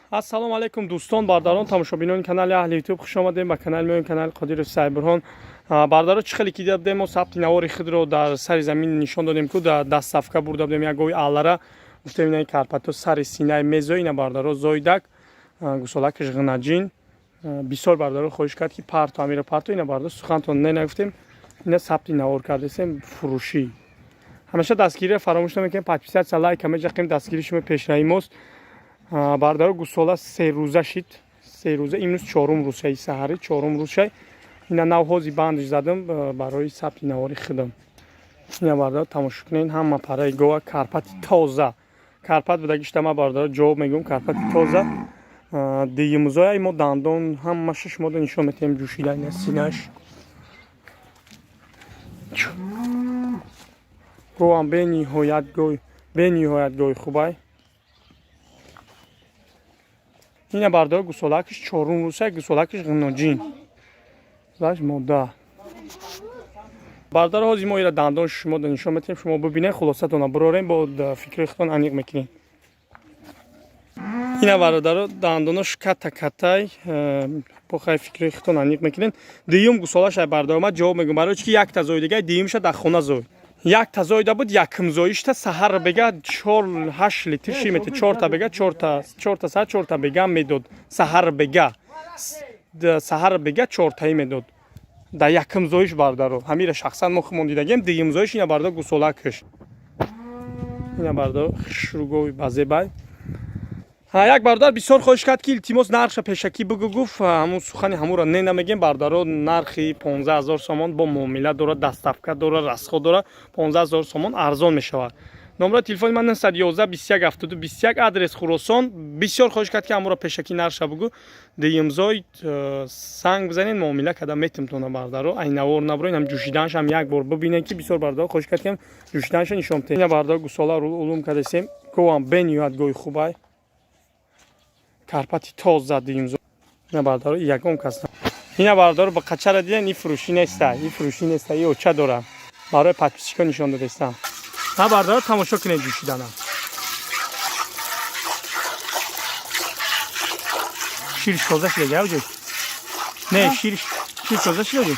Ассалому алайкум, дӯстон, бародарон, тамошобинони канали Аҳли Ютуб. Хуш омадем ба канали мои, канали Қодиров Сайбурҳон. Бародаро, чӣ хеле ки дида будем, мо сабти навори худро дар сари замин нишон додем, ку дар доставка бурда будем як гови аллара. Гуфтем, инаи карпато сари синаи мезои. Ина, бародаро, зоидак, гусолакаш ғинаҷин. Бисёр бародаро хоҳиш кард, ки парто, амира парто. Ина, бародаро, сухантон не нагуфтем, ина сабти навор кардесем, фурӯшӣ. Ҳамеша дастгириро фаромӯш намекунем, подписаться, лайк ҳамеҷақем, дастгири шумо пешравӣ мост. Бародаро, гусола 3 рӯза шид, 3 рӯза, имрӯз чорум рӯзшаи, саҳари чорум рӯзшай. Ина нав ҳози бандш задам барои сабти навори худам. Ина, бародаро, тамошо кунед, ҳама параи гова, карпати тоза, карпат будагишта. Ма, бародаро, ҷавоб мегӯям, карпати тоза, дуюмзоя мо. Дандон ҳамаша шуморо нишон метаҳем, ҷӯшида. Ина синаш говам бениҳоят гой, бениҳоят гои хубай. Ина, бардор, гусолакаш чорум рӯза, гусолакаш ғиноҷин заш мода. Бардар, ҳози мо ира дандон шумо нишон метаҳем, шумо бибинед, хулосатона бурорем, бо фикри худтон аниқ мекунем. Ина, бародаро, дандонош ката катай, бохай фикри худтон аниқ мекунед. Дуюм гусолаш ай, бардар, ман ҷавоб мегӯям, барои чи ки якта зоидагай, дуюмша дар хона зоид. Якта зоида буд, якм зоишта саҳар бега чор ҳашт литр шир метад, чорта бега, чорта, чорта саҳар, чорта бега медод. Саҳар бега, саҳар бега чортаи медод дар якм зоиш. Бардаро, ҳамира шахсан мо хумон дидагем. Дуюм зоиш ина, бардаро, гусолакаш. Ина, бардаро, хушругови базебай. Як бародар бисёр хоҳиш кард, ки илтимос, нархша пешакӣ бугӯ, гуфт. Ҳамун сухани ҳамуро не намегем, бародаро. Нархи 15 000 сомон, бо муомила дорад, доставка дорад, расход дорад. 15 000 сомон арзон мешавад. Номраи телефони ман 911 21 72 21, адрес Хуросон. Бисёр хоҳиш кард, ки ҳамуро пешакӣ нархша бугӯ. Дуюмзой, санг бизанед, муомила карда метимтона, бародаро. Айнавор наброин, ҳам ҷӯшиданашам як бор бибинед, ки бисёр бародаро хоҳиш кард, ки ҷӯшиданаша нишон бидем. Ина, бародаро, гусола улум кардесем, говам бениҳоят гои хубай, карпати тоза, дуюмзой. Ина, бародаро, ягон кас. Ина, бародаро, ба қачара диден, и фурӯшӣ неста, и фурӯшӣ неста, и оча дора, барои подписчикҳо нишон додестам. На, бародаро, тамошо кунед ҷӯшидана. Шириш тоза шида ҷавҷи? Не, шир, шир тоза шида,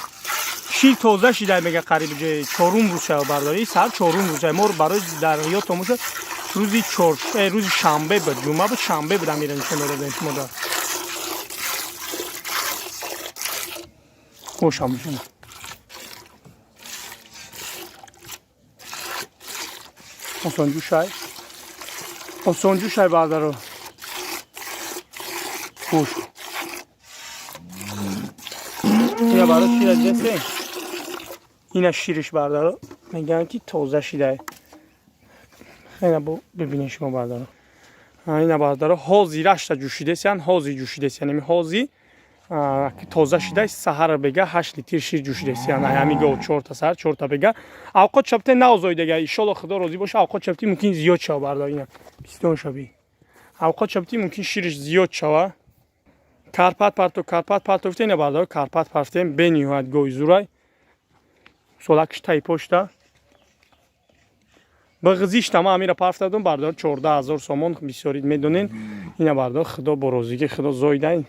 шир тоза шида, мега. Қариб ҷои чорум рӯз шава, бародари, сар чорум рӯз мо барои дар ёдтон боша, рӯзи чор, рӯзи шанбе буд, ҷумъа буд, шанбе буд, амира нишон додем шумо да. Бошам бишона. Осонҷӯшай, осонҷӯшай, бардаро, бош. Ина баро, шира дидесе? Ина шириш, бардаро, мегӯянд, ки тоза шидай. Ина бо бибинед шумо, бардаро. Ина, бардаро, ҳозирашта ҷӯшидесиян, ҳозир ҷӯшидесиян, ами ҳозир тоза шидай. Саҳар бега 8 литр шир ҷӯшидесиян ҳами гов, чорта саҳар, чорта бега. Авқот шабте наозоидага, иншолло, худо розӣ боша, авқот шабти мумкин зиёд шава, бардаро. Ина бистон шаби, авқот шабти мумкин шириш зиёд шава. Карпат парто, карпат парто гуфта. Ина, бардаро, карпат партем, бениҳоят гови зурай, солакш таи пошта ба ғизишта. Ма амира парфтадум, бардаро, 14 000 сомон. Бисёрид медонен. Ина, бардаро, худо бо розигӣ, худо зоидай,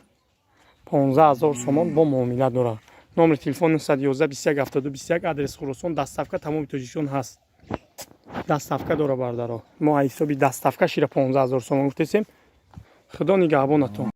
15 000 сомон, бо муомила дорад. Номери телефон 911 21 72 21, адрес Хуросон, доставка тамоми Тоҷикистон ҳаст, доставка дора, бардаро. Мо аз ҳисоби доставка шира 15 000 сомон гуфтесем. Худо нигаҳбонатон.